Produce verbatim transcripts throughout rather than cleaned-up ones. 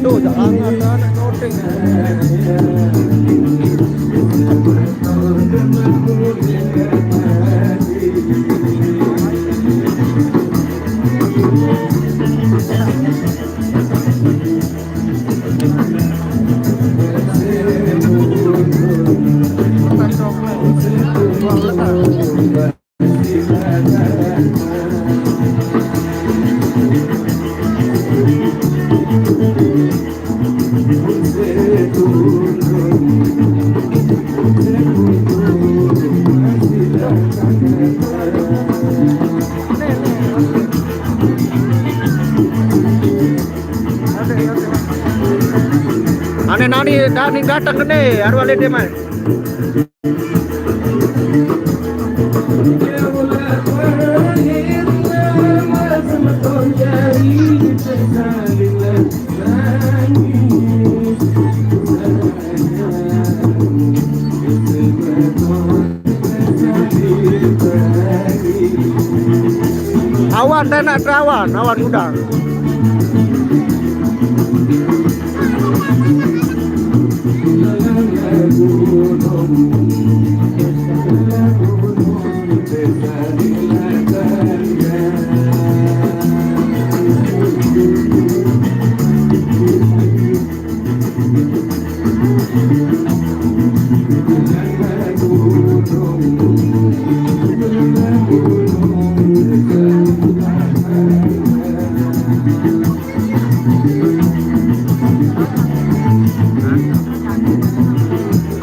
Tuh, jangan ada anak syuting. Ane nani dani datang kene, aru ale de mai. Awan, dah nak terawan, awan udah.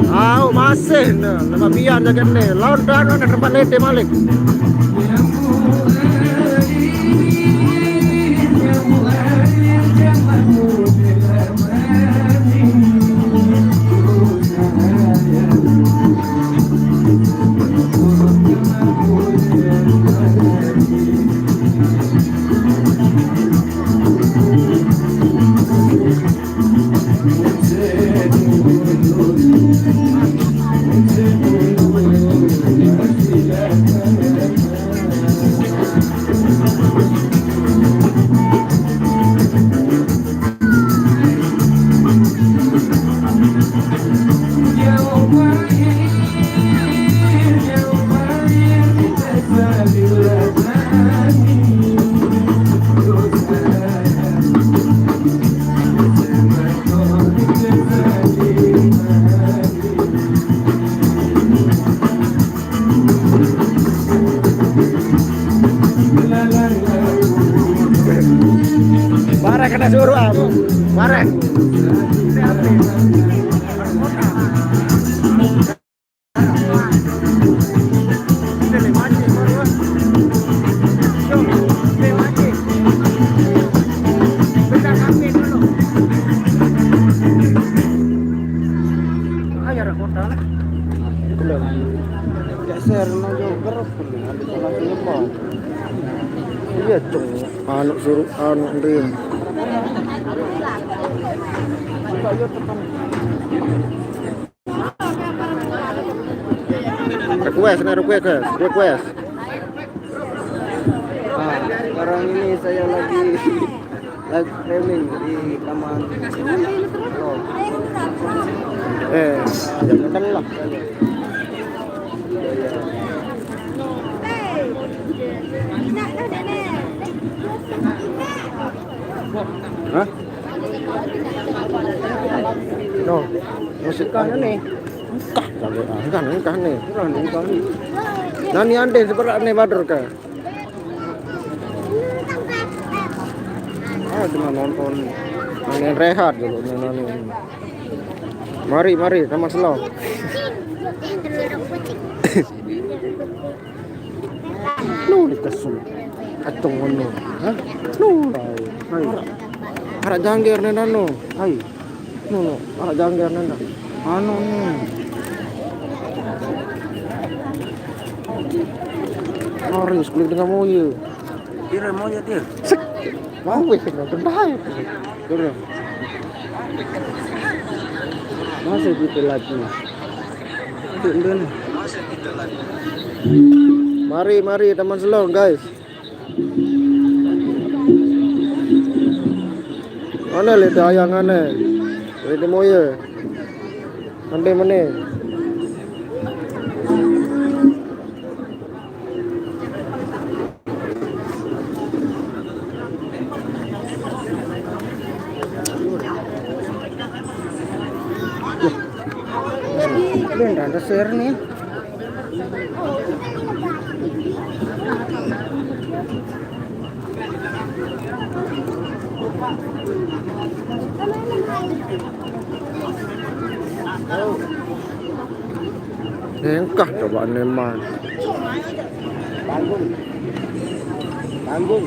Au, masih ne, nama biar jaga ne. Lawan dah ne tempat lete malik. Bareh kena suruh aku. Bareh. Geser nang jauh kerep, ada salah apa? Iya, Cong. Anu suruh anu dia. Request, nah, request, request. Nah, sekarang ini saya lagi live streaming di Taman Lo. Eh, ya, bener lah. Hah? No, musik kan ini. Engkah, sampai ah, engkah, engkah nih. Nah, ini aneh sebelah aneh bader kan. Ah, cuma nonton. Main rehat dulu, nonton. Mari, mari, sama slow. Lu dikesel. Acung ngono. Hah? Lu. Hai. Araq jangger neno. Hai. No, no, araq jangger neno. Anu ni. Oris kulit dengan moye. Kira moye dia. Sek. Mau wis kena kendai. Kira. Masih kita lagi. Mari, mari, teman selong, guys. Mana le dayang ane? Ini moye. Nanti mana? Ini ada share nih. Engkah coba neman. Tanggung. Tanggung.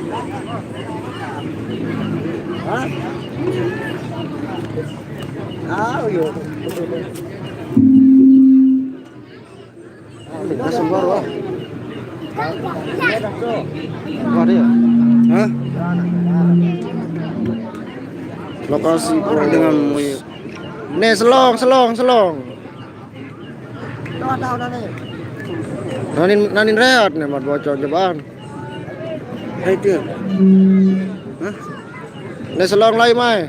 Hah? Ah, iya. Ini semua, wah. Wah, dia. Hah? Lokasi dengan. Nih, selong, selong, selong. Nanin, nanin rehat nih, mat bocor cobaan. Hai, dia. Hah? Nih, selong lai, mai.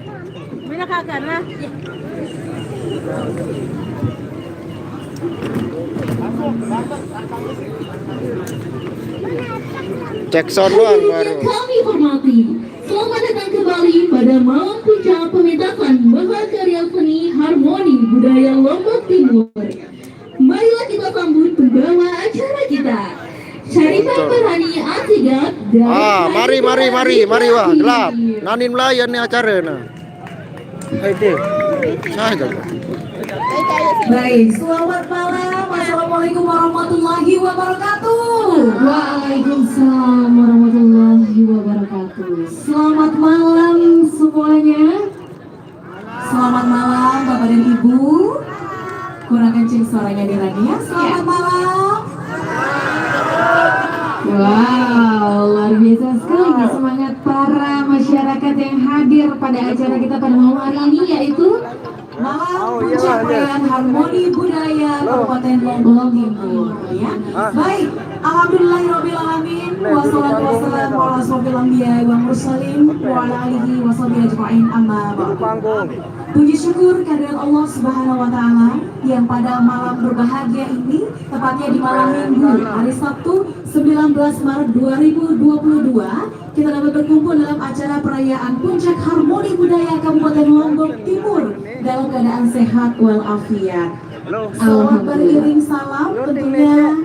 Mina kagak nah. Cek sound doang baru. Kami hormati. Selamat datang kembali pada malam puncak pementasan mahakarya seni harmoni budaya Lombok Timur. Marilah kita sambut pembawa acara kita, Syarifah Farhani Asigat dari. Ah, mari, mari, mari, mari, wah, gelap. Nanin melayan nih acara nah. Hai, Tim. Saya jago. Baik, selamat malam. Assalamualaikum warahmatullahi wabarakatuh. Waalaikumsalam warahmatullahi wabarakatuh. Selamat malam semuanya. Selamat malam Bapak dan Ibu. Kurang kencing suaranya di radio. Selamat malam. Wow, luar biasa sekali semangat para masyarakat yang hadir pada acara kita pada malam hari ini, yaitu malam puncak perayaan harmoni budaya Kabupaten Lombok Timur, ya. Baik, alhamdulillahirabbil alamin, wassalatu wassalamu ala asyrafil anbiya wal mursalin wa ala alihi wa sahbihi ajmain, amma ba'du. Puji syukur kehadirat Allah Subhanahu wa taala yang pada malam berbahagia ini, tepatnya di malam Minggu, hari Sabtu sembilan belas Maret dua ribu dua puluh dua, kita dapat berkumpul dalam acara perayaan Puncak Harmoni Budaya Kabupaten Lombok Timur dalam keadaan sehat walafiat. Salawat beriring salam tentunya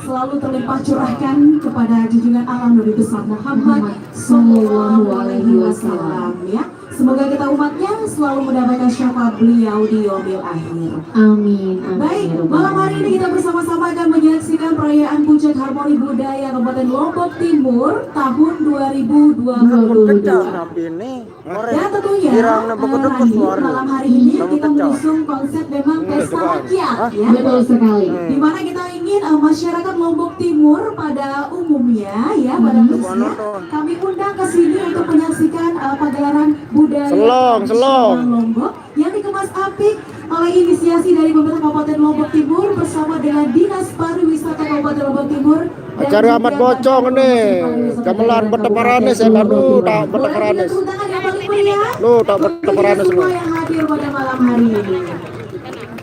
selalu terlimpah curahkan kepada junjungan alam Nabi besar Muhammad sallallahu alaihi wasallam, ya. Semoga kita umatnya selalu mendapatkan syafaat beliau di yaumil akhir. Amin, amin. Baik, malam hari ini kita bersama-sama akan menyaksikan perayaan Puncak Harmoni Budaya Kabupaten Lombok Timur tahun dua ribu dua puluh dua. Dan tentunya, eh, Rani, malam hari ini kita mengusung konsep memang pesta rakyat, ya. Betul sekali. Di mana kita ingin, eh, masyarakat Lombok Timur pada umumnya, ya, pada khususnya, kami undang ke sini untuk menyaksikan, eh, pagelaran budaya tradisional Lombok yang dikemas apik oleh inisiasi dari pemerintah Kabupaten Lombok Timur bersama dengan Dinas Pariwisata Kabupaten Lombok Timur. Acara amat bocong nih. Gamelan beteparanis ya, lu tak beteparanis. Lu tak beteparanis lu. Semua yang hadir pada malam hari ini.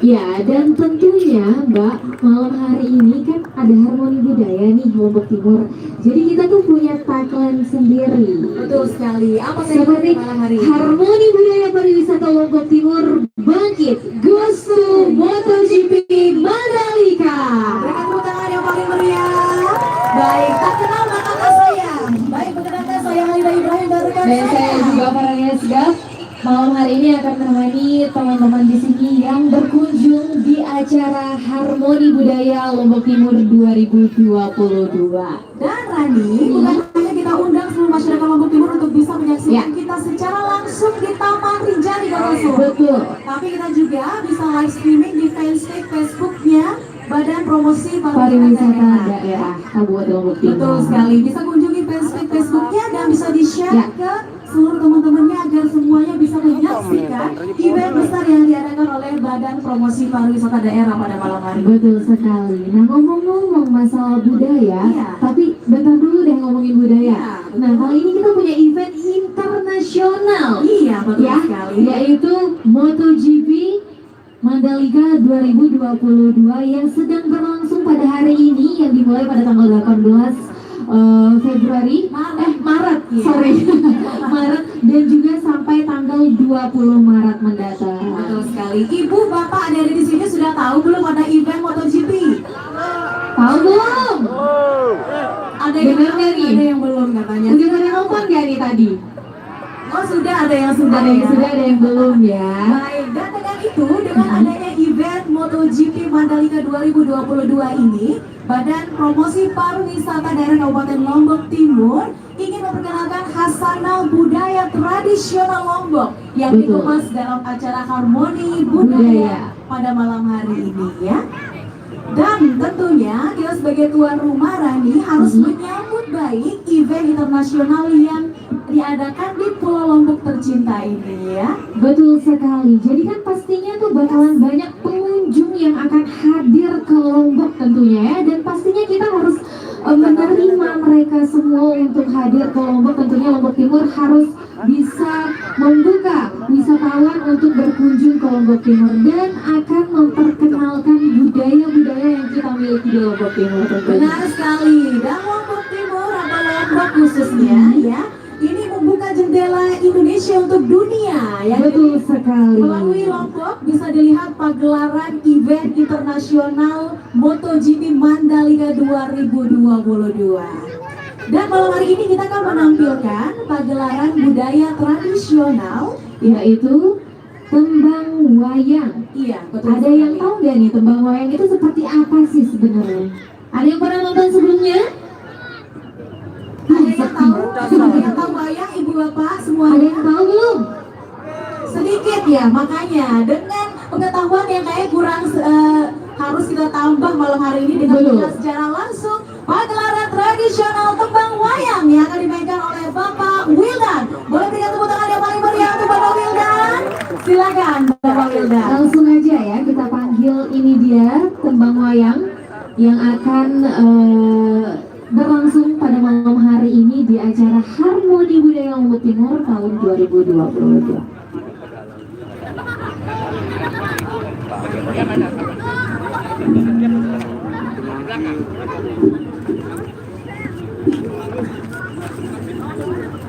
Ya, dan tentunya, Mbak, malam hari ini kan ada harmoni budaya nih Lombok Timur. Jadi kita tuh punya tagline sendiri. Betul sekali. Apa tadi? Seperti malam hari ini? Harmoni budaya pariwisata Lombok Timur bangkit. Goes to MotoGP Mandalika. Berikan tepuk tangan yang paling meriah. Baik, tak kenal maka tak sayang. Baik, perkenalkan saya Halida Ibrahim dari rekan saya. Dan saya juga Farhani Asigat. Malam hari ini akan menemani teman-teman di sini yang berkunjung di acara Harmoni Budaya Lombok Timur dua ribu dua puluh dua. Dan Rani, bukan hanya kita undang seluruh masyarakat Lombok Timur untuk bisa menyaksikan ya, kita secara langsung di Taman Rinjani, Kak Rasul. Betul. Tapi kita juga bisa live streaming di fanspage Facebooknya Badan Promosi Pariwisata Daerah Kabupaten Lombok Timur. Betul sekali. Bisa kunjungi fanspage Facebooknya dan bisa di-share ya, ke seluruh teman-temannya agar semuanya bisa menyaksikan event besar yang diadakan oleh Badan Promosi Pariwisata Daerah pada malam hari. Betul sekali. Nah, ngomong-ngomong masalah budaya, iya, tapi bentar dulu deh ngomongin budaya. Iya, betul. Nah, kali ini kita punya event internasional. Iya, betul ya, sekali. Yaitu MotoGP Mandalika dua ribu dua puluh dua yang sedang berlangsung pada hari ini, yang dimulai pada tanggal delapan belas eh, Februari, eh, Maret, iya, sorry, Maret, dan juga sampai tanggal dua puluh Maret mendatang. Betul sekali. Ibu, Bapak, adik-adik di sini sudah tahu belum ada event MotoGP? Tahu belum? Ada yang tahu, nggak nih? Ada yang belum katanya. Udah pada nonton nggak nih tadi? Oh, sudah, ada yang sudah. Ada yang ya, sudah, ada yang belum ya. Baik, dan dengan itu, dengan, mhm, adanya event MotoGP Mandalika dua ribu dua puluh dua ini, Badan Promosi Pariwisata Daerah Kabupaten Lombok Timur ingin memperkenalkan khasanah budaya tradisional Lombok yang, betul, dikemas dalam acara Harmoni Budaya, budaya, pada malam hari ini, ya. Dan tentunya kita sebagai tuan rumah, Rani, harus, mhm, menyambut baik event internasional yang diadakan di Pulau Lombok tercinta ini, ya. Betul sekali. Jadi kan pastinya tuh bakalan banyak pengunjung yang akan hadir ke Lombok tentunya ya. Dan pastinya kita harus eh, menerima mereka semua untuk hadir ke Lombok. Tentunya Lombok Timur harus bisa membuka wisatawan untuk berkunjung ke Lombok Timur dan akan memperkenalkan budaya-budaya yang kita miliki di Lombok Timur tentunya. Benar sekali. Dan Lombok Timur atau Lombok khususnya, hmm, ya, ini membuka jendela Indonesia untuk dunia, ya. Betul sekali. Melalui Lombok bisa dilihat pagelaran event internasional MotoGP Mandalika dua ribu dua puluh dua. Dan malam hari ini kita akan menampilkan pagelaran budaya tradisional, yaitu tembang wayang. Iya, betul sekali. Ada yang tahu nggak nih tembang wayang itu seperti apa sih sebenarnya? Ada yang pernah nonton sebelumnya? Ada yang tahu? Ada yang tahu wayang, Ibu Bapak semuanya? Ada yang tahu belum? Sedikit ya, makanya dengan pengetahuan yang kayak kurang, eh, harus kita tambah malam hari ini dengan, betul, melihat secara langsung pagelaran tradisional tembang wayang yang akan dimainkan oleh Bapak Wildan. Boleh berikan tepuk tangan yang paling meriah untuk Bapak Wildan? Silakan, Bapak Wildan. Langsung aja ya, kita panggil, ini dia tembang wayang yang akan, eh, berlangsung pada malam hari ini di acara Harmoni Budaya Lombok Timur tahun dua ribu dua puluh dua.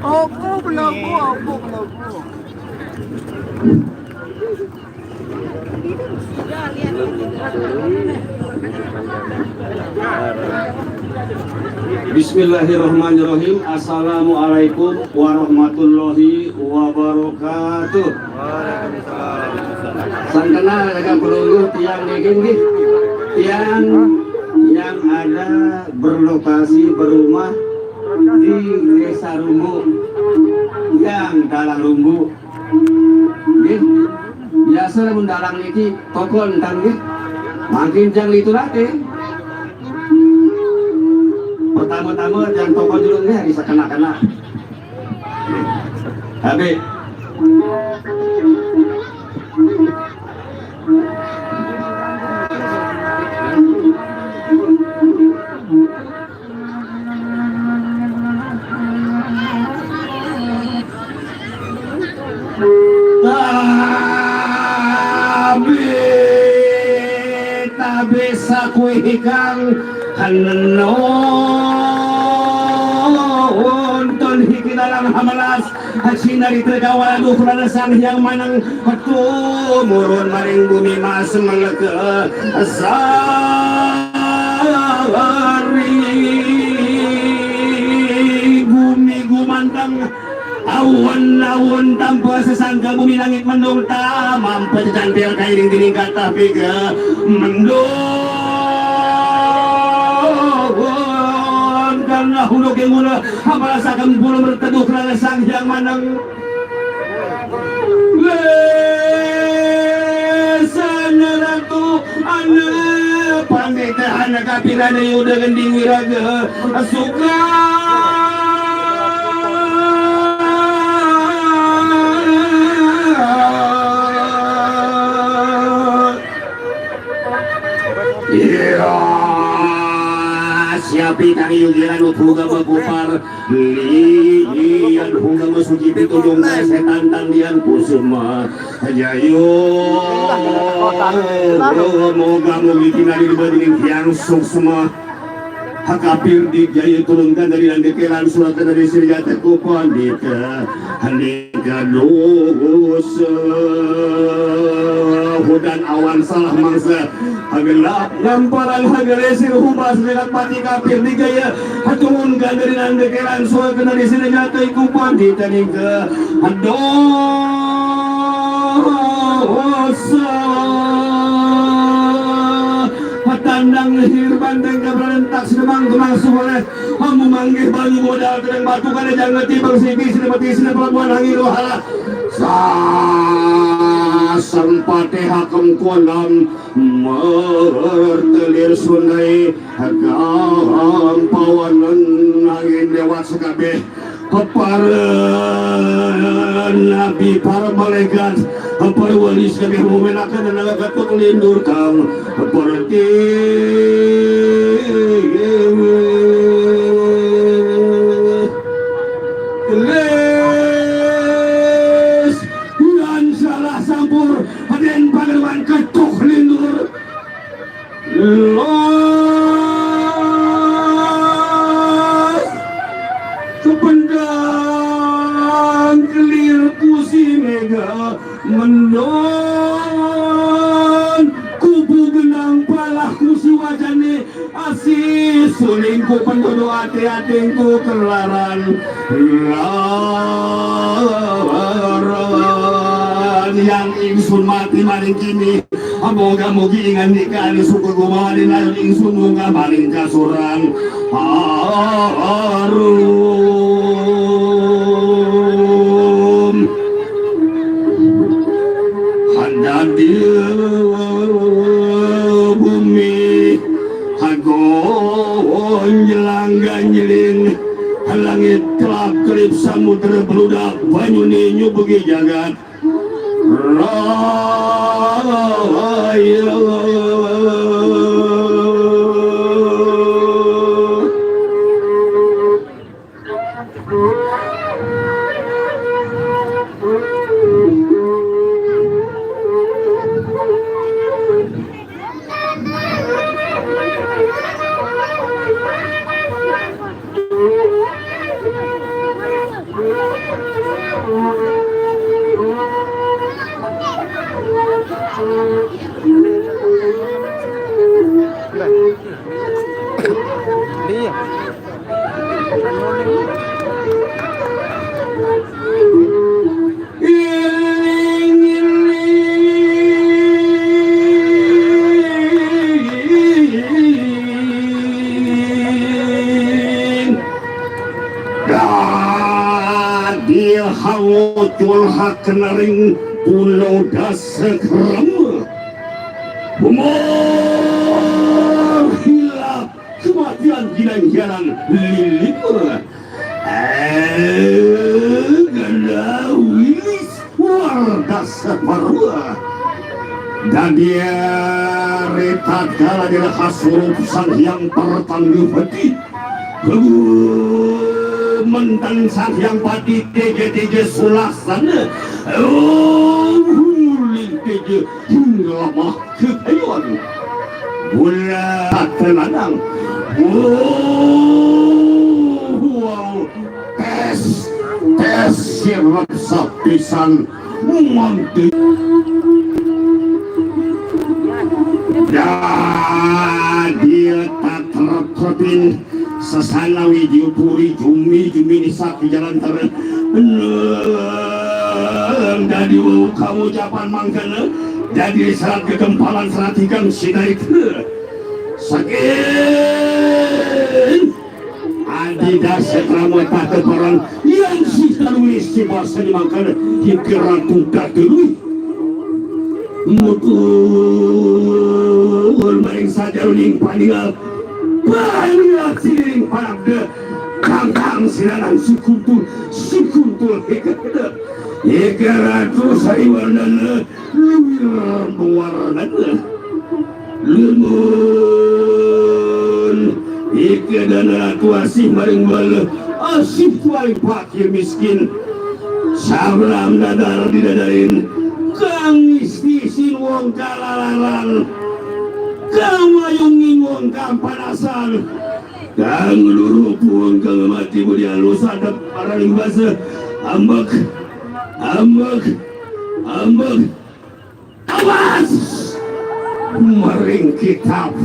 Aku belagu, aku belagu. Bismillahirrahmanirrahim. Assalamualaikum warahmatullahi wabarakatuh. Sangkana jaga pelungguh tiang daging gih. Tiang yang ada berlokasi berumah di Desa Rumbu, yang dalam Rumbu. Nggih. Biasa lamun dalang niki tokon kan nggih. Mangkin jang liturake. Pertama-tama jang tokon dulu nggih, bisa kena-kena. Habis. Tabe, tabe sakuih ikang nonton hiki dalam hamelas. Haji nari terkawal aduh rada sang hyang manang tumurun maring bumi mas meleke sari bumi gumanteng awan-awan tanpa sesangka bumi langit mendung tamam pecantil kairing dinding katah piga mendung Nah, ulo keng ulo, apala sakem pulo merteduh kerana Sang Hyang Maneng. Lesana ratu, ana pandita, ana kapirana yuda gending wiraga, suka. Iya, siapi kang yugiran utuga bagupar, lian huga masuci pitujung setan tandian kusuma. Jayo, moga mugi tingali badining tiang suksma. Hakapir di jaya turunkan dari nandikelan surat dari sejata ku pandita. Andika dosa. Hudan awan salah mangsa. Hagelap ngamparan hagelesir hubas dengan pati kapir di jaya. Haturunkan dari nandikelan surat dari sejata ku pandita nika. Dosa. Patandang hir banteng kabarentak sedemang kemang suwaleh. Amu manggih banyu modal kedeng batu kada jangeti bersigi sedemeti sede pelabuhan angin rohala. Sasempate hakem kualam mertelir sunai kampawanen angin lewat sekabeh. Para nabi, para malaikat, para wali sekalian, memenakan dan ketuk lindur kang berarti les yang salah sampur, aden pangeran ketuk lindur. Los kependang kelir pusi mega mendon kubu genang palah kusi wajane asih sulingku pendodo ati-atingku kelaran laran yang ingsun mati maring kini. Moga-mogi ingandika anu suka gumawa ring ingsun munggah maring kasuran. Arum. Handadi bumi. Hagonjelang ganjeling. Langit kelap-kelip samudra beludak banyune nyubugi jagat. Iya. Dadi hangucul hakenaring pulau dasakrama. Umur hilap kematian ginang-ginang lilip. Eh, ganda wilis. Warga Saparua. Dadi ritatkala dina kasurup Sang Hyang Pertanggu Pati. Mentang Sang Hyang Pati teja-teja sulaksana. Oh, muling teja hingga lemah kekayuan. Bulan tenanang. Oh, wow. Tes, tes sirep sapisan manti. Dadi tatrep-trepin sesana wiji puri jumi, jumi nisak di jalan ter-, dadi wau kamu japan mangkana, dadi serat gegempalan serat ikang sidaik. Saking Adi dasar ramu tata parang yang si taluis si basa di mangkana hingga ratu tata lui. Mutul maring sajaruning paninggal, paninggal sining panabda, kangkang silangan si kuntul, si kuntul hikada. Hikada ratu sariwarnana, luwir mawarnana. Lamun ika dana ratu asih maring bala, asih tuai fakir miskin. Sabram dadar didadarin, kang isti sin wong kalalaran, kang mayunging wong kampanasan, kang luruh puang kang mati budi alus adep paraling basa, ambek, ambek, ambek. Awas! Maring kitab.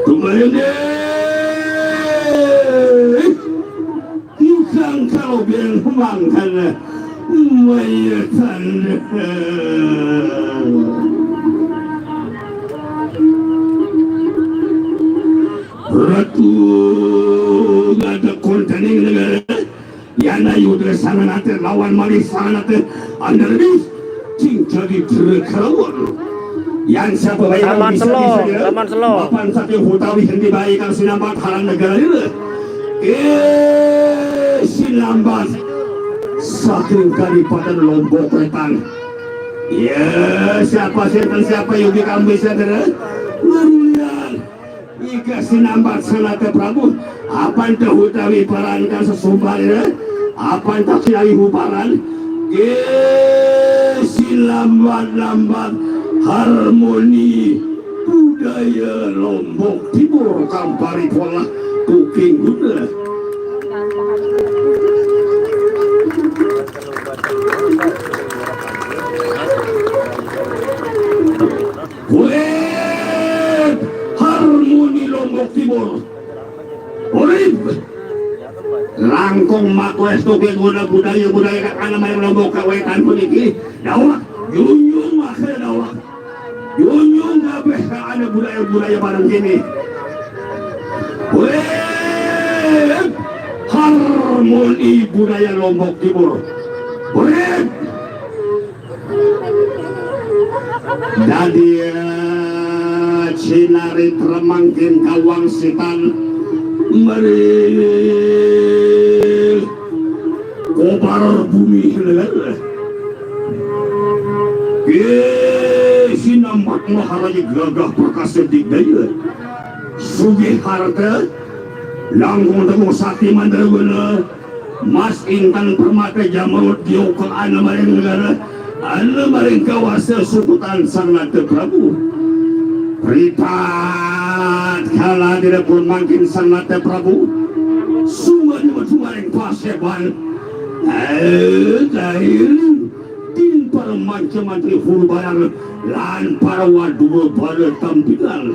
Kumayan deh. Ikang kalau bilang mangkana mayatan. Ratu ngada kontaning negara. Yana yudra sanganate lawan malih sanganate andarbis cing jadi drekarawan. Yang siapa bayar Taman bisa Selo, bisa dira, Taman Selo. Mapan saking hutawi hendi bayi kang sinambat haran negara dira. Eh, sinambat saking Kadipaten Lombok Wetan. Ya, siapa sinten siapa yugi kang bisa dira. Larulian. Ika sinambat sanate Prabu, apan teh utawi paran ka sesumbar, apan teh kiai huparan, ge sinambat-nambat harmoni budaya Lombok Timur kampari pola kuking guna. Weh, harmoni Lombok Timur. Urip. Langkung makwes tuki guna budaya-budaya kakana mayang Lombok kawetan puniki. Dawak, junjung maka dawak. Junjung kabeh kakana budaya-budaya bareng kini. Urip. Harmoni budaya Lombok Timur. Urip. Dadi cinaritra mangkin kawangsitan meri kobar bumi leler. Ge sinambat Maharaja gagah perkasa digdaya. Sugih harta langkung teguh sakti mandraguna. Mas intan permata jamrut diukur ana maring negara, ana maring kawasa sukutan sang nata Prabu. Ripat kala direpun mangkin sang nata Prabu. Sumber metu maring paseban. Eh, kair. Tin para manca mantri huru barang lan para wadua bala tampilan.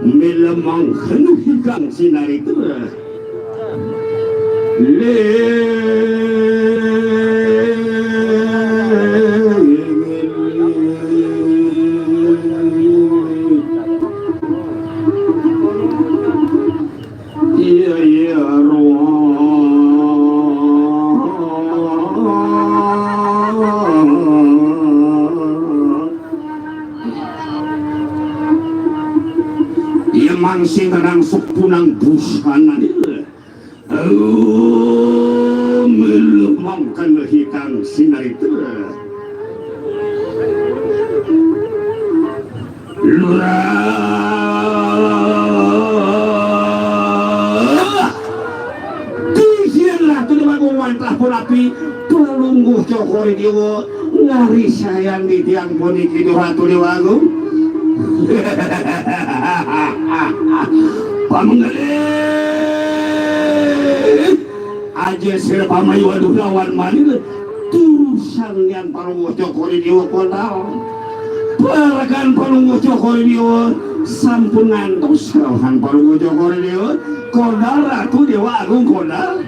Mila mangkenu hikang sinarita. Le Iya, iya, roh. Iya, mangsing rangsuk punang busana dia. Oh, melumangkan hikang sinarita. Lurah. Tisian ratu di wagung wantah pun api, pelungguh cokori diwa, ngari sayang di tiang puniki duh ratu di wagung. Pamenggalih. Aja sira pamayu aduh lawan malih. Turusan lian palungguh cokori diwa kondal. Parakan palungguh cokori diwa sampun ngantos rawan palungguh cokori diwa. Kondal ratu dewa agung kondal.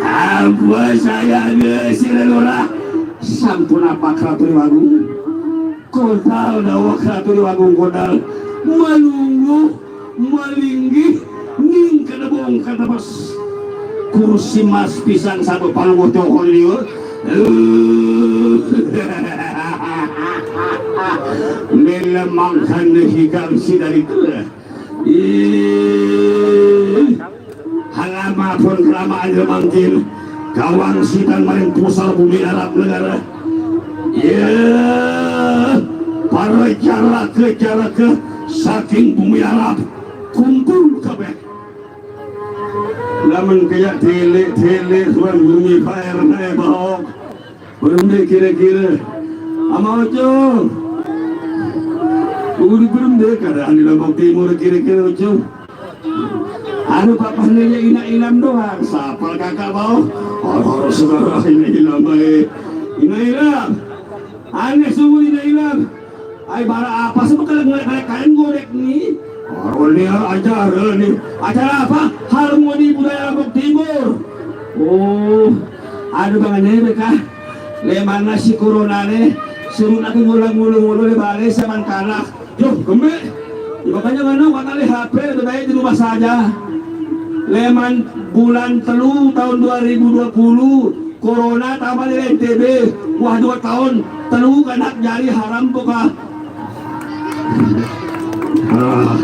Apa saya sira lurah sampun apak ratu dewa agung. Kodal dawuh Ratu Dewagung Kodal. Malungguh, malinggih, ning kada bongkar tebes. Kursi mas pisan sabab palungguh toko liur. Melemangkan higang si dari tu. Ih, halama pun kelamaan mangkin. Kawang sitan main pusar bumi Arab negara. Ya, para caraka-caraka saking bumi Arab kumpul kabeh. Lamun kaya tilik-tilik tuan bumi paer nae bahok. Belum deh kira-kira. Ama Ucung. Uli belum deh keadaan di Lombok Timur kira-kira, Ucung. Anu papahnya ya ina ilam doang. Sapal kakak bau. Orang saudara ina ilam baik. Ina ilam. Aneh sungguh ina ilam. Ai bara apa sih bakal ngelek-ngelek kain godek nih? Orang nih ajar nih. Acara apa? Harmoni Budaya Lombok Timur. Oh, aduh bang aneh mereka. Lemana si corona nih. Suruh aku ngulang-ngulang-ngulang di balai saman kanak. Yo, kembe. Ya, makanya mana kata H P lebih baik di rumah saja. Leman bulan telu tahun dua ribu dua puluh, corona tambah di N T B. Wah, dua tahun telu kanak jari haram buka. Ah,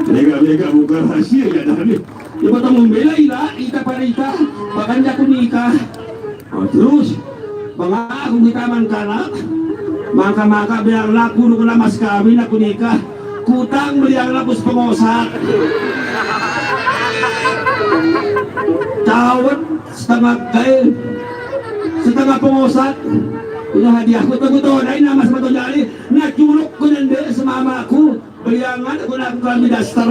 mega-mega buka rahasia ya dah ni. Ibu tamu membela ila, ita pada ita, bahkan jaku nikah. Oh, terus, mengaku kita mangkana, mangka-mangka biar laku nu kena mas kawin aku nikah, kutang beli yang laku sepengosat. Cawet setengah kain, setengah pengosat. Punya hadiah ku tunggu tuh, dari nama sepatu jari, nah culuk ku nende semamaku. Beliangan aku nak kami daster.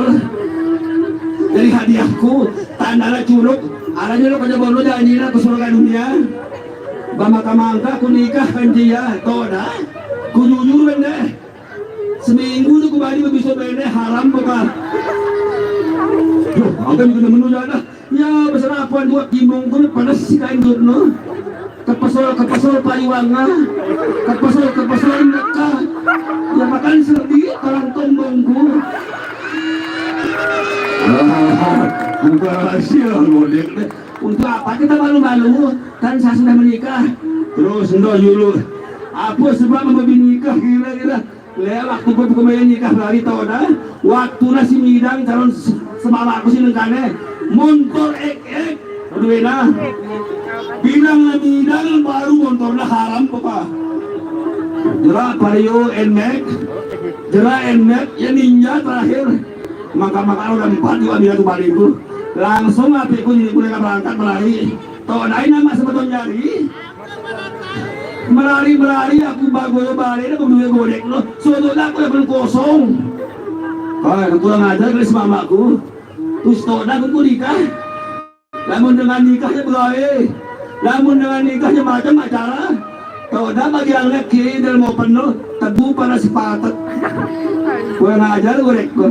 Jadi hadiahku, tandana culuk. Aranya lo kerja bono janji nak ke surga dunia. Bamaka-mangka aku nikah kan dia, toh dah. Ku jujur bende. Seminggu tu ku badi bisa bende haram bukan. Duh, aku juga menu jadah. Ya, beserapan dua timbung tu panas si kain tu no. Kepesol, kepesol payuanga. Kepesol, kepesol neka. Ya, makan serbi kalang tombongku. Ah, bukan rahasia, Godek. Untuk apa kita malu-malu? Kan saya sudah menikah. Terus ndo yulu. Apa sebab memberi nikah kira-kira? Lewat aku pun kemarin nikah lari tau dah. Waktu nasi midang calon se-, semama aku sih nengkane. Montor ek-ek. Duena. Bilang midang baru montornya haram apa? Jerak Vario Nmax. Jerak Nmax ya Ninja terakhir. Maka-maka udah empat juga dia tuh balik tuh. Langsung apiku jadi boleh berangkat melari. Tau ada nama sebetulnya hari. Melari-melari aku bagoyo balik aku duwe godek lo. Soalnya aku udah kosong. Kau kurang ajar kali semamaku. Terus tau dah aku nikah. Lamun dengan nikahnya begawe. Lamun dengan nikahnya macam acara. Tau dah bagi yang lek kiri dan mau penuh tebu pada sepatet. Kurang ajar godek lo.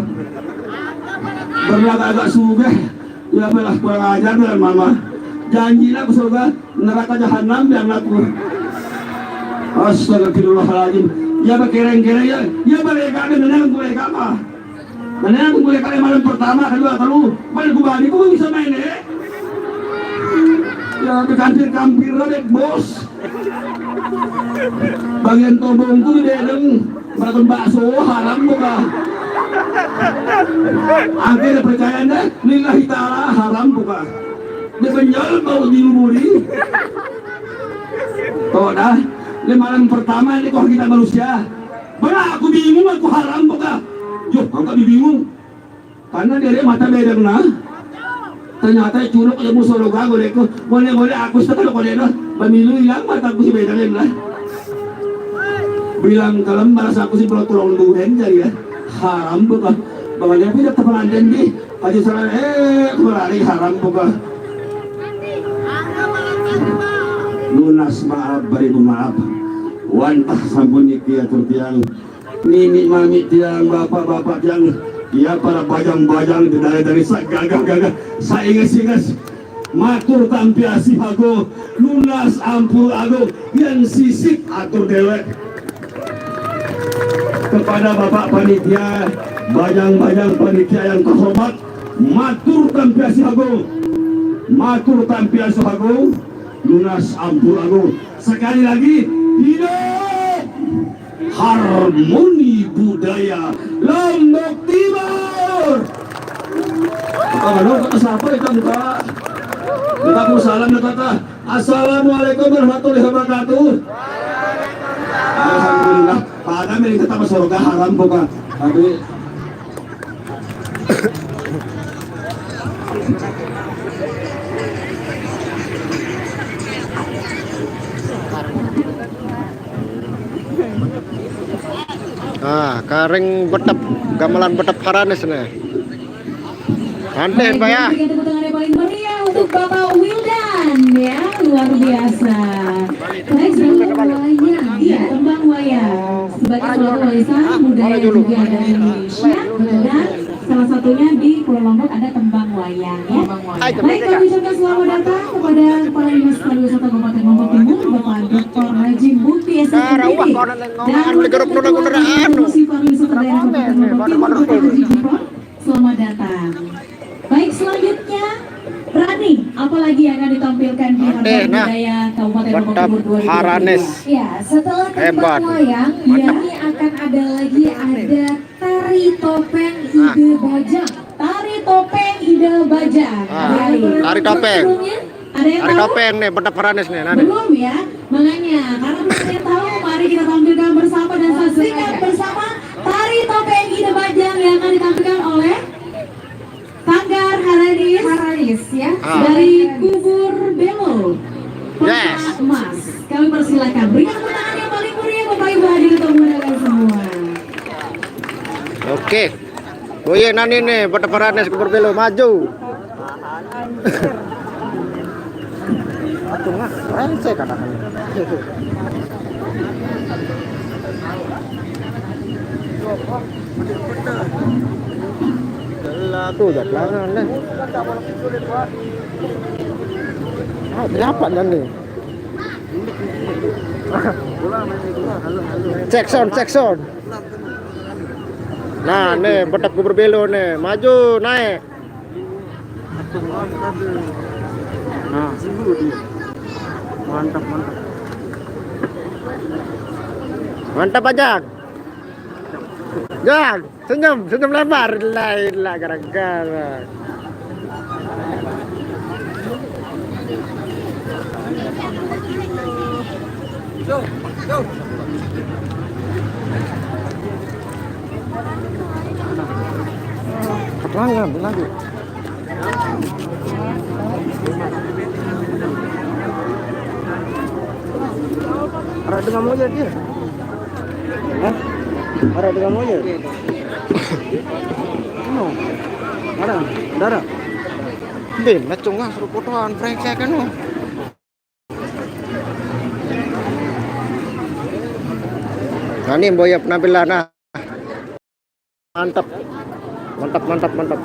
Berlagak-agak sugeh. Ya belah kurang ajar dengan mama. Janjilah ke surga, neraka jahanam yang aku. Astagfirullahaladzim. Ya berkereng-kereng ya. Ya mereka ada menang mereka apa? Menang mereka yang malam pertama, kedua, telu. Mana ku bani ku bisa main eh. Ya kampir-kampir lah dek bos. Bagian tobongku di bedeng. Makan bakso haram buka. Akhirnya percaya deh, lillahi ta'ala haram buka. Dia menjual bau di muri. Tuh dah, ini malam pertama ini kok kita manusia. Mana aku bingung aku haram buka. Yo, angkat bingung. Karena dia mata bedeng nah. Ternyata culuk ya musuh lo gago deh ku. Boleh-boleh aku sudah kalau kau dah. Pemilu hilang mata aku si bedeng lah. Bilang kalem balas aku si perut tulung duren jadi ya. Haram bukan. Bang Adi tidak teperanten di. Aja salah eh kurari haram bukan. Lunas maaf beribu maaf. Wantah sampun niki atur tiang. Nini mami tiang, bapak-bapak tiang, ya para bajang-bajang dari dari sak gagah-gagah, sainges-inges matur tampi asih agung, lunas ampun agung, yang sisik atur dewek. Kepada bapak panitia, Bajang-bajang panitia yang terhormat, matur tampi asih agung, matur tampi asih agung, nunas ampun agung. Sekali lagi, hidup harmoni budaya Lombok Timur. Halo, kata siapa itu, Kak? Kita mau salam, Kak. Assalamualaikum warahmatullahi wabarakatuh. Alhamdulillah, pada milik kita masuk surga haram bukan. Tapi Ah, karing betep, gamelan betep Haranes nih. Santai, Pak, ya. Berikan tepuk tangan yang paling meriah untuk Bapak Wildan, ya, luar biasa. Baik, tembang wayang, iya, tembang wayang sebagai suatu warisan budaya juga dari Indonesia, dan salah satunya di Pulau Lombok ada tembang wayang, ya. Baik, kami ucapkan selamat datang kepada Kepala Dinas Pariwisata Kabupaten Lombok Timur, Bapak Doktor Haji Mukti, S P M P D, dan Wakil Ketua Komisi Pariwisata Daerah Kabupaten Lombok Timur, Bapak Haji Gufron. Selamat datang. Baik, selanjutnya Rani, apalagi yang akan ditampilkan di Harbor Budaya Kabupaten Lombok Timur dua ribu dua puluh dua? Ya, setelah tembang wayang, ini akan ada lagi, ada tari topeng Ida Bajang. Tari topeng Ida Bajang. Ah, ada yang tari topeng. Sebelumnya? Ada yang tahu? Topeng nih, betep Haranes nih, nanti. Belum, ya? Makanya, karena belum ada yang tahu, mari kita tampilkan bersama dan saksikan bersama tari topeng Ida Bajang yang akan ditampilkan oleh Sanggar Haranis. Haranis, ya. Ah. Dari Kubur Belo, Kota Emas. Kami persilakan. Berikan tepuk tangan yang paling meriah, Bapak Ibu hadirin, untuk pemandangan semua. Oke. Boye nani nih, betep Haranes, Kubur Belo, maju. Aduh, nggak, brengsek anak-anak. Tuh, jat langan deh. Ah, berapa dan nih? Cek sound, cek sound. Nah, nih, betep Kubur Belo nih. Maju, naik. Nah. Mantap, mantap. Mantap, Ajak. Ajak, senyum, senyum lebar. Lain lah gara-gara. Keterangan lagi. Ada dengan moja dia. Hah? Ada dengan moja. No. Ada, darah. Din, nacung lah, suruh fotoan, brengsek kan, no. Nah, ini boya penampilan, nah. Mantap. Mantap, mantap, mantap.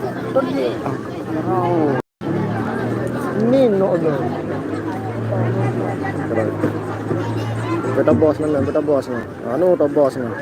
Ini no, no. Kita bos, mana? Kita bos, mana? Anu, kita bos, mana?